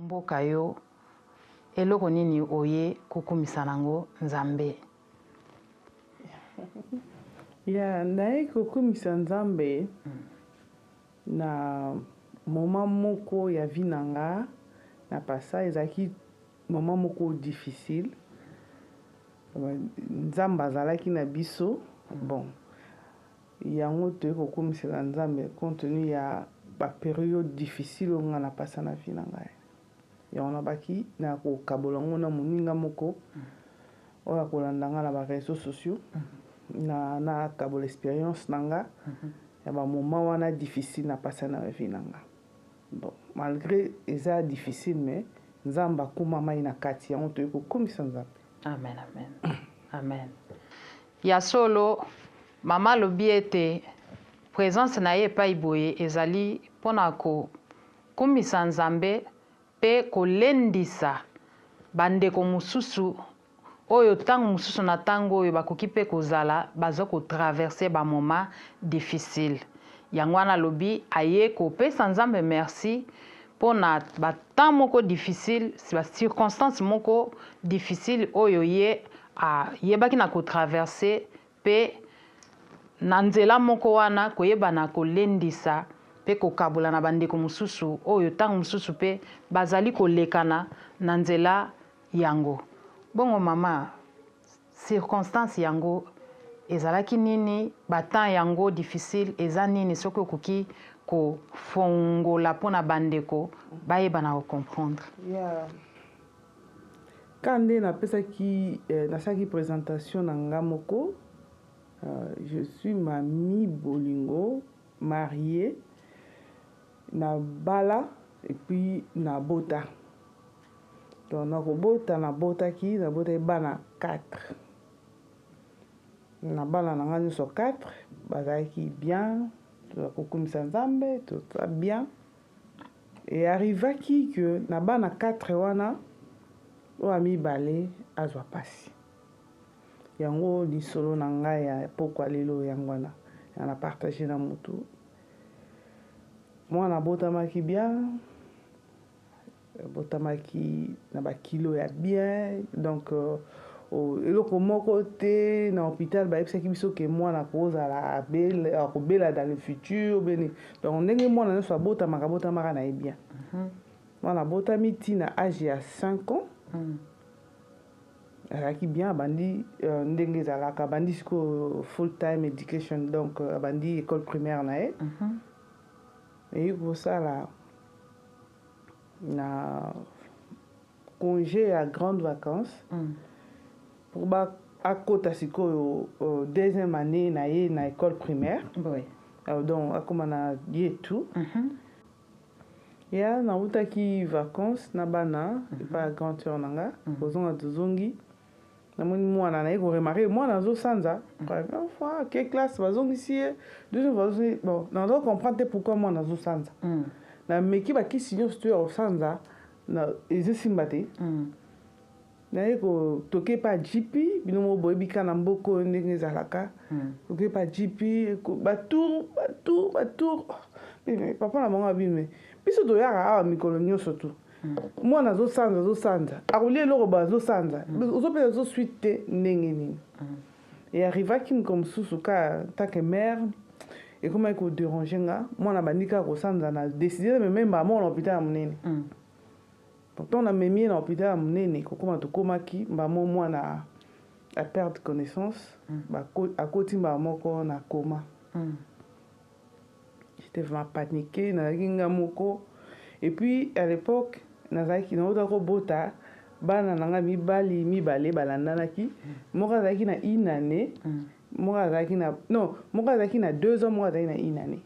Mboka yo, eloko nini oye kokumisa nango Nzambe? Ya naye kokumisa Nzambe na moment moko ya vie na nga na passa, ezalaki moment moko difficile. Nzambe azalaki na biso. Bon, yango toye kokumisela Nzambe compte tenu ya ba période difficile oyo nga na passa na vie na ngai. Yango nabaki na kokabola yango na moninga moko oyo akolanda nga na ba réseaux sociaux, na nakabola expérience na nga ya ba moment wana difficile na passa na vie na nga. Bon, malgré eza difficile, mais Nzambe akuma mai na kati, yango toye kokumisa Nzambe. Amen, amen, amen. Ya solo, mama alobi ete présence na ye epai boye ezali mpona kokumisa Nzambe mpe kolendisa bandeko mosusu oyo ntango mosusu na ntango oyo bakoki mpe kozala baza kotraverser bamoment difficile. Yango wana alobi aye kopesa Nzambe merci mpona batemps moko difficile, bacirconstance moko difficile oyo ye ayebaki na kotraverser, mpe na nzela moko wana koyeba na kolendisa mpe kokabola na bandeko mosusu oyo ntango mosusu mpe bazali kolekana na nzela yango. Bongo mama, circonstance yango ezalaki nini? Batemps yango difficile eza nini? Soki okoki kofongola mpona bandeko bayeba na kocomprendre. Yeah. Ka nde napesaki nasalaki présentation na nga moko, je suis Mami Bolingo, mariée na bala et puis nabota. Donc nakobota, nabotaki bana 4. Na bana na nga nyonso 4 bazalaki bien, toza kokumisa Nzambe, toza bien. E arrivaki que na bana 4 wana, oyo ya mibale azwa pasi. Yango lisolo na ngai ya pokwa lelo yango wana ya na partage na mutu. Mwana abotamaki bien, abotamaki na bakilo ya bien, donc eloko moko te na hôpital bayebisaki biso ke mwana akozala akobela dans le futur beni. Donc ndenge mwana nyonso abotamaka, abotamaka na ye bien. Mwana abotami ntina age ya 5 ans, azalaki bien. Abandi ndenge ezalaka, abandi sikoyo full time education, donc abandi école primaire na ye. Eyi kosala na congé ya grande vacances pour ba akota sikoyo deuxième année na ye na école primaire. Donc akóma na ye tout. Ya nautaki vacances na bana epai ya grande sœur na nga. Kozonga, tozongi, namoni mwana, naye koremarquer mwana azosanza. Première fois ke classe bazongisi ye, deuxième fois bazongisi. Bon, nazo comprendre te pourquoi mwana azosanza. Nameki bakisi nyonso to ya kosanza, ezosimba te. Naye toke epa GP. Bino moko boyebi ka na mboka oyo ndenge ezalaka. Toke epa GP, batour, batour, batour. Papa na bango abime, biso toyaka awa mikolo nyonso tu, mwana azosanza, azosanza, akolia eloko boye, azosanza, ozopesa zo suite te, ndenge nini? E arrivaki mokolo mosusu ka tant que mère ekomaki kodéranger nga, mwana bandi kaka kosanza, na décide na meme mbala moko na hôpital ya monene. Pourtant namemi ye na hôpital ya monene, kokóma tokomaki, mbala moko mwana aperdre connaissance, akoti mbala moko na coma. J'étais vraiment paniqué, nazalaki nga moko. Et puis à l'époque nazalaki nauta kobota bana na nga mibali mibale balandanaki. Moko azalaki na une année, moko azalaki na, non, moko azalaki na 2 ans, moko azalaki na une année.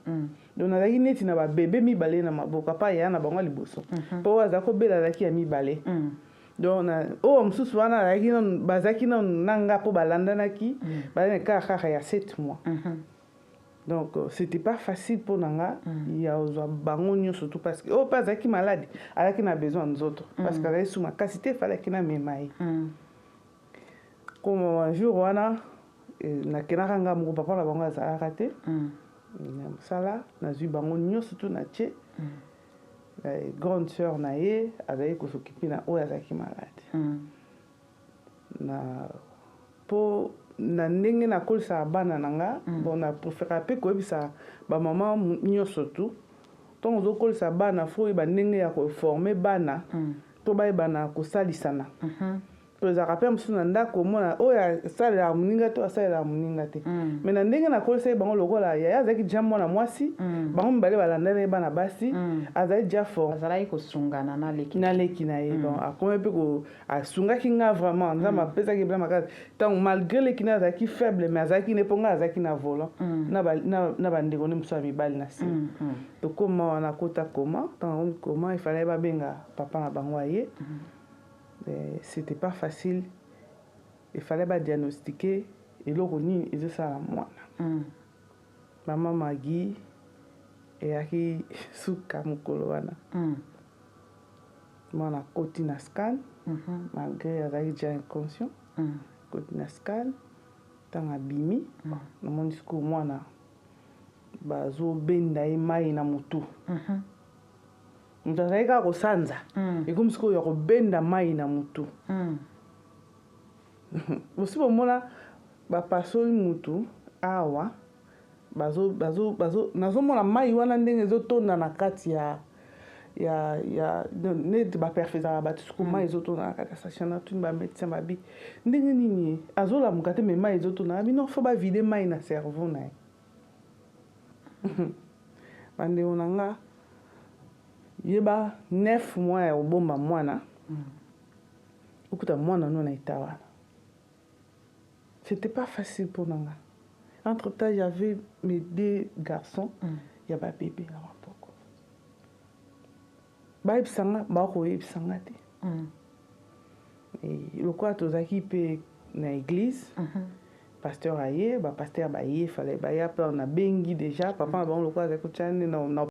Donc nazalaki neti na babebe mibale na maboko apa ya na bango ya liboso, mpo oyo azalaki kobela azalaki ya mibale. Donc na oyo mosusu wana azalaki nanu, bazalaki nanu na nga mpo balandanaki, bazalaki kaka ya 7 mois. Donc c'était pas facile mpo na nga ya kozwa bango nyonso tout, parce que oyo mpe azalaki malade, azalaki na besoin ya nzoto, parce que azalaki su makasi te, efalaki namema ye. Koma jour wana nakendaka nga moko, papa na bango azalaka te na mosala. Nazwi bango nyonso tu, na tie. Grande sœur na ye azalaki kos'occuper na oyo azalaki malade. Na mpo na ndenge nakolisaka bana na nga, bon, na préféraka mpe koyebisa bamama nyonso tu: ntango ozokolisa bana, faut oyeba ndenge ya koformer bana mpo bayebana kosalisana. To ezalaka mpe mosusu na ndako, omona oyo asalelaka moninga te, oyo asalelaka moninga te. Mais na ndenge nakolisa ye bango, lokola yaya azalaki déjà mwana mwasi, bango mibale balandani ye bana basi, azali déjà fort. Azalaki kosungana na leki. Na leki na ye. Donc akomi mpe asungaki nga vraiment. Nzambe apesaki bila makasi ntango, malgré leki na ye azalaki faible, mais azalaki ne mpo ngai azalaki na volant na bandeko nde mosusu ya mibali na nsima. Tokóma wana, akota coma. Ntango akomi coma, efallait babenga papa na bango aye. C'était pas facile, il fallait badiagnostiquer eloko nini ezosala mwana. Mama Magi eyaki suka mokolo wana. Mwana akoti na scan, malgré azalaki déjà inconscient. Akoti na scan, ntango abimi, namoni sikoyo mwana bazobenda ye mai na motu. Moto azalaki kaka kosanza, ekomi sikoyo ya kobenda mai na motu. Bosi bomona bapasoli mutu awa, nazomona mai wana ndenge ezotonda na kati ya neti baperfusaka bato. Siko mai ezotonda na kati ya sachet. Natuni bamédecin, babi ndenge nini azolamuka te, mais mai ezotonda? Babi non, faut bavider mai na cerveau na ye. Bandeko na nga, yeba 9 mois ya kobomba mwana, okuta mwana no na état wana, c'était pas facile pour nga. Entre temps, j'avais mes deux garçons ya babébé na maboko. Bayebisa nga, bakoyebisa nga te. Lokola tozalaki mpe na église, pasteur aye, bapasteur baye, fallait baya mpe. Nabengi déjà papa na bango lokola azalaki kotya nde na